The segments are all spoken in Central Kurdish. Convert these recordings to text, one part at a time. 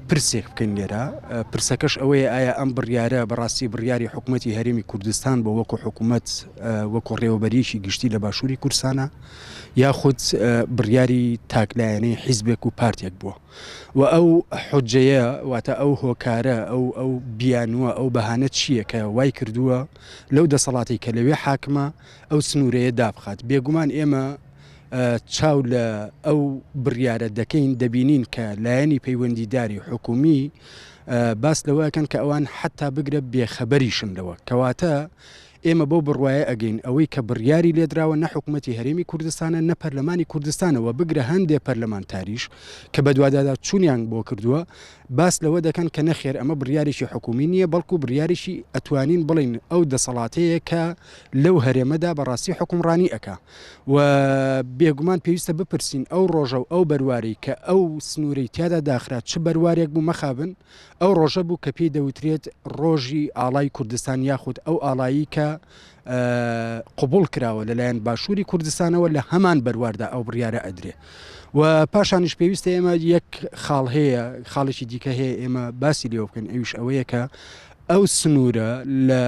پرسێک بکەین لێرە، پرسەکەش ئەوەیە ئایا ئەم بڕیارە بەڕاستی بڕیاری حکوومەتی هەرێمی کوردستان بۆ وەکو حکوومەت وەکو ڕێوەبەریەکی گشتی لە باشووری کوردستانە یاخود بڕیاری تاکلایەنەی حیزبێک و پارتێک بووە و ئەو حجەیە واتە ئەو هۆکارە ئەو ئەو بیانووە ئەو بەهانە چییە کە وای کردووە لەو دەسەڵاتی کە لەوێ حاکمە ئەو سنوورەیە دابخات بێگومان ئێمە چاو لە ئەو بڕیارە دەکەین دەبینین کە لایەنی پەیوەندیداری حکومی باس لەوە ئەکەن کە ئەوان حتا بگرە بێخەبەریشن لەوە کەواتە ئێمە بەو بڕوایە ئەگەین ئەوەی کە بڕیاری لێدراوە نە حکوومەتی هەرێمی کوردستانە نە پەرلەمانی کوردستانەوە بگرە هەندێ پەرلەمانتاریش کە بەدوادادا چوونیان بۆ کردووە باس لەوە دەکەن کە نەخێر ئەمە بڕیارێکی حکومی نییە بەڵکو بڕیارێکی ئەتوانین بڵین ئەو دەسەڵاتەیە کە لەو هەرێمەدا بەڕاستی حکومڕانی ئەکا و بێگومان پێویستە بپرسین ئەو ڕۆژە و ئەو بەروارەی کە ئەو سنوورەی تیادا داخرا چ بەروارێک بوو مەخابن ئەو ڕۆژە بوو کە پێی دەوترێت ڕۆژی ئاڵای کوردستان یاخود ئەو ئاڵایی کە قبوڵ کراوە لەلایەن باشووری کوردستانەوە لە هەمان بەرواردا ئەو بڕیارە ئەدرێ و پاشانیش پێویستە ئێمە یەک خاڵ هەیە خاڵێکی دیکە هەیە ئێمە باسی لێوە بکەین ئەویش ئەوەیە کە ئەو سنوورە لە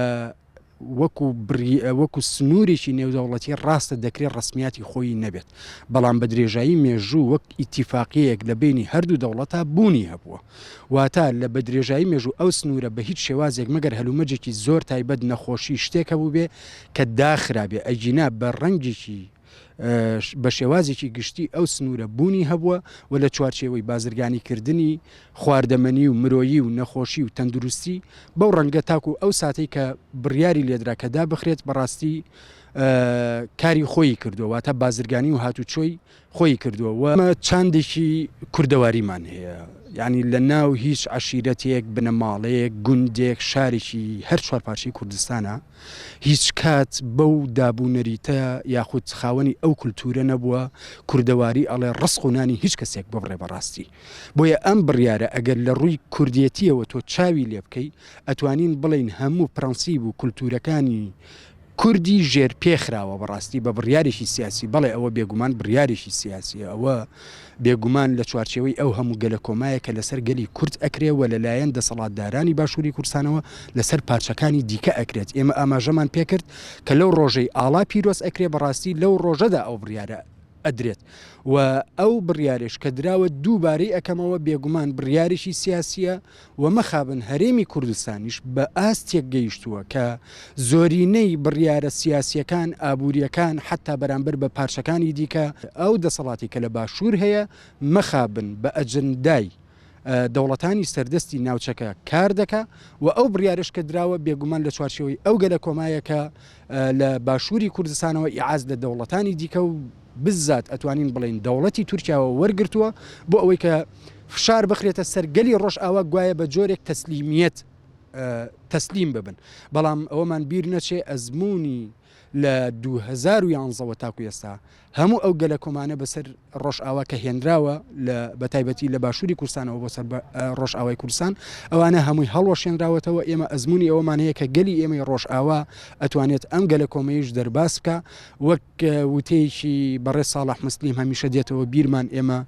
وەکو بڕی وەکو سنوورێکی نێودەوڵەتی ڕاستە دەکرێت ڕەسمیاتی خۆی نەبێت، بەڵام بە درێژایی مێژوو وەک ئیتیفاقیەیەک لە بەینی هەردوو دەوڵەتا بوونی هەبووە. واتە لە بە درێژایی مێژوو ئەو سنوورە بە هیچ شێوازێک مەگەر هەلومەرجێکی زۆر تایبەت نەخۆشی شتێک هەبووبێ کە داخرابێ ئەگینا بە ڕەنگێکی بە شێوازێکی گشتی ئەو سنوورە بوونی هەبووە و لە چوارچێوەی بازرگانیکردنی خواردەمەنی و مرۆیی و نەخۆشی و تەندروستی بەو ڕەنگە تاکو ئەو ساتەی کە بڕیاری لێدرا کە دابخرێت بەڕاستی کاری خۆیی کردووە واتە بازرگانی و هاتوچۆی خۆی کردووە و چاندێکی کوردەواریمان هەیە یعنی لە ناو هیچ عەشیرەتێک بنەماڵەیەک گوندێک شارێکی هەر چوارپارچەی کوردستانە هیچ کات بەو داب و نەریتە یاخود خاوەنی ئەو کولتوورە نەبووە کوردەواری ئەڵێ ڕسق و نانی هیچ کەسێک ببڕێ بەڕاستی بۆیە ئەم بڕیارە ئەگەر لە ڕووی کوردێتیەوە تۆ چاوی لێ بکەی ئەتوانین بڵێین هەموو پرەنسیب و کولتوورەکانی کوردی ژێر پێ خراوە بەڕاستی بە بڕیارێکی سیاسی بەڵێ ئەوە بێگومان بڕیارێکی سیاسیە ئەوە بێگومان لە چوارچێوەی ئەو هەموو گەلەکۆمایە کە لەسەر گەلی کورد ئەکرێ و لەلایەن دەسەڵاتدارانی باشووری کوردستانەوە لەسەر پارچەکانی دیکە ئەکرێت ئێمە ئاماژەمان پێکرد کە لەو ڕۆژەی ئاڵا پیرۆز ئەکرێ بەڕاستی لەو ڕۆژەدا ئەو بڕیارە ئەدرێت و ئەو بڕیارەش کە دراوە دووبارەی ئەکەمەوە بێگومان بڕیارێکی سیاسیە و مەخابن هەرێمی کوردستانیش بە ئاستێک گەیشتووە کە زۆرینەی بڕیارە سیاسیەکان ئابووریەکان حەتا بەرامبەر بە پارچەکانی دیکە ئەو دەسەڵاتی کە لە باشوور هەیە مەخابن بە ئەجندای دەوڵەتانی سەردەستی ناوچەکە کار دەکا و ئەو بڕیارەش کە دراوە بێگومان لە چوارچێوەی ئەو گەلەکۆمایە کە لە باشووری کوردستانەوە ئیعاز لە دەوڵەتانی دیکە و بزات ئەتوانین بڵێین دەوڵەتی تورکیاوە وەرگرتووە بۆ ئەوەی کە فشار بخرێتە سەر گەلی ڕۆژئاوا گوایە بە جۆرێک تەسلیمیەت تەسلیم ببن بەڵام ئەوەمان بیر نەچێ ئەزموونی لە 2011 وە تاکو ئێستا هەموو ئەو گەلەکۆمانە بەسەر ڕۆژئاوا کە هێنراوە لە بەتایبەتی لە باشووری کوردستانەوە بۆ سەر ڕۆژئاوای کوردستان ئەوانە هەمووی هەڵوەشێنراوەتەوە ئێمە ئەزموونی ئەوەمان هەیە کە گەلی ئێمەی ڕۆژئاوا ئەتوانێت ئەم گەلەکۆمەیش دەرباز بکا وەک وتەیەکی بەڕێز ساڵح موسلیم هەمیشە دێتەوە بیرمان ئێمە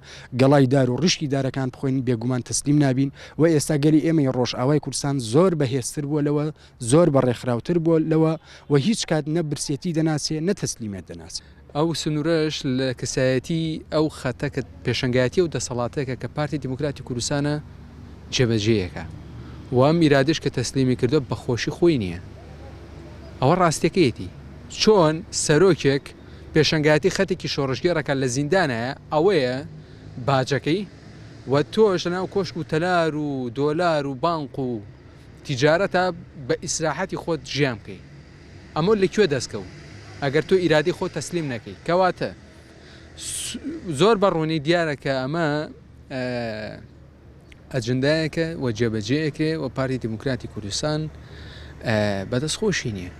گەڵای دار و ڕیشکی دارەکان بخۆین بێگومان تەسلیم نابین و ئێستا گەلی ئێمەی ڕۆژئاوای کوردستان زۆر بەهێزتر بووە لەوە زۆر بە ڕێکخراوتر بووە لەوە و هیچ کات نە برسێتی دەناسێ نە تەسلیمیەت دەناسێ. ئەو سنوورەش لە کەسایەتی ئەو خەتە کە پێشەنگایەتی ئەو دەسەڵاتێکە کە پارتی دیموکراتی کوردستانە جێبەجێیەکە و ئەم ئیرادەش کە تەسلیمی کردووە بە خۆشی خۆی نییە. ئەوە ڕاستیەکەیەتی. چۆن سەرۆکێک پێشەنگایەتی خەتێکی شۆڕشگێڕەکە لە زیندانایە ئەوەیە باجەکەی و تۆش لەناو کۆشک و تەلار و دۆلار و بانق و تیجارەتە بە ئیسراحەتی خۆت ژیان بکەی ئەمە لە کوێ دەست کەوت ئەگەر تۆ ئیرادەی خۆت تەسلیم نەکەی کەواتە زۆر بە ڕوونی دیارە کە ئەمە ئەجندایەکە و جێبەجێ ئەکرێ و پارتی دیموکراتی کوردستان بەدەست خۆشی نییە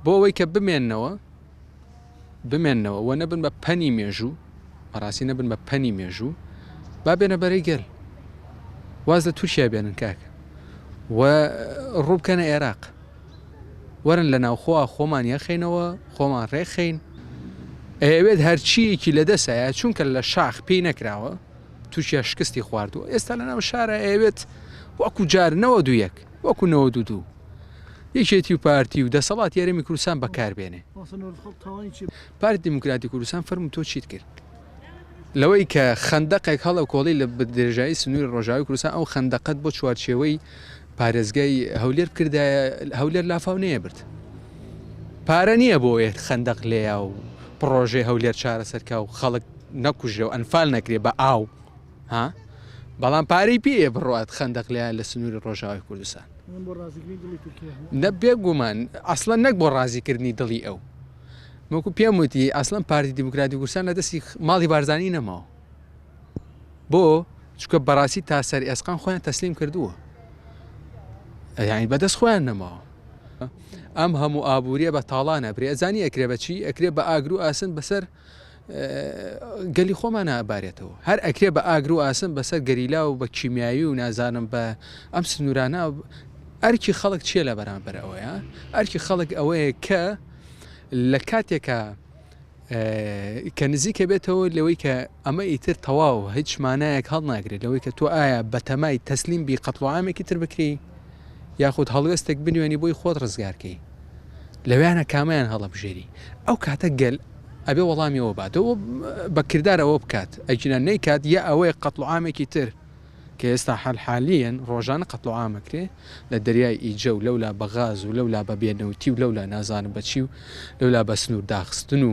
بۆ ئەوەی کە بمێنەوە بمێننەوە و نەبن بە پەنی مێژوو، بەڕاستی نەبن بە پەنی مێژوو، با بێنە بەرەی گەل. واز لە تورکیا بێنن کاکە و ڕوو بکەنە ئێراق. وەرن لە ناوخۆ خۆمان یەخەینەوە، خۆمان ڕێکخەین. ئەیەوێت هەرچییەکی لەدەستایە، چونکە لە شاخ پێی نەکراوە. تورکیا شکستی خواردووە ئێستا لە ناو شارە ئەیەوێت وەکو جار 91 وەکو 92 یەکێتی و پارتی و دەسەڵاتی هەرێمی کوردستان بەکاربێنێ. پارتی دیموکراتی کوردستان فەرموو تۆ چیت کرد؟ لەوەی کە خەندەقێک هەڵەکۆڵی لە درێژایی سنووری ڕۆژاوی کوردستان ئەو خەندەقەت بۆ چوارچێوەی پارێزگای هەولێر بکردایە هەولێر لافاو نەیەبرد. پارە نییە بۆ خەندەق لێیا و پڕۆژەی هەولێر چارەسەرکا و خەڵک نەکوژرێ و ئەنفال نەکرێ بە ئاو ها بەڵام پارەی پێیە بڕوات خەندەق لێیان لە سنووری ڕۆژاوای کوردستان نە بێگومان ئەسڵەن نەک بۆ ڕازیکردنی دڵی ئەو وەکو پێم وتی ئەسڵەن پارتی دیموکراتی کوردستان لە دەستی ماڵی بارزانی نەماوە بۆ چونکە بەڕاستی تا سەر ئێسقان خۆیان تەسلیم کردووە یعنی بەدەست خۆیان نەماوە ئەم هەموو ئابووریە بە تاڵانە برێ ئەزانی ئەکرێ بەچی ئەکرێ بە ئاگر و ئاسن بەسەر گەلی خۆمانە ئەبارێتەوە هەر ئەکرێ بە ئاگر و ئاسن بەسەر گەریلا و بە کیمیایی و نازانم بە ئەم سنوورانە ئەرکی خەڵک چییە لە بەرامبەر ئەوەیە ئەرکی خەڵک ئەوەیە کە لە کاتێکە کە نزیکە بێتەوە لەوەی کە ئەمە ئیتر تەواو هیچ مانایەک هەڵناگرێت لەوەی کە تۆ ئایا بەتەمای تەسلیم بی قەتڵوعامێکی تر بکری یاخود هەڵوێستێک بنوێنی بۆی خۆت ڕزگارکەی لەویانە کامیان هەڵەبژێری ئەو کاتە گەل ئەبێ وەڵامی ئەوە باتەوە بە کردار ئەوە بکات ئەگینا نەیکات یا ئەوەیە قەتڵوعامێکی تر کە ئێستا حال حالیەن ڕۆژانە قەتڵوعام ئەکرێ لە دەریای ئیجە و لەولا بە غاز و لەولا بە بێنەوتی و لەولا نازانم بە چی و لەولا بە سنوور داخستن و.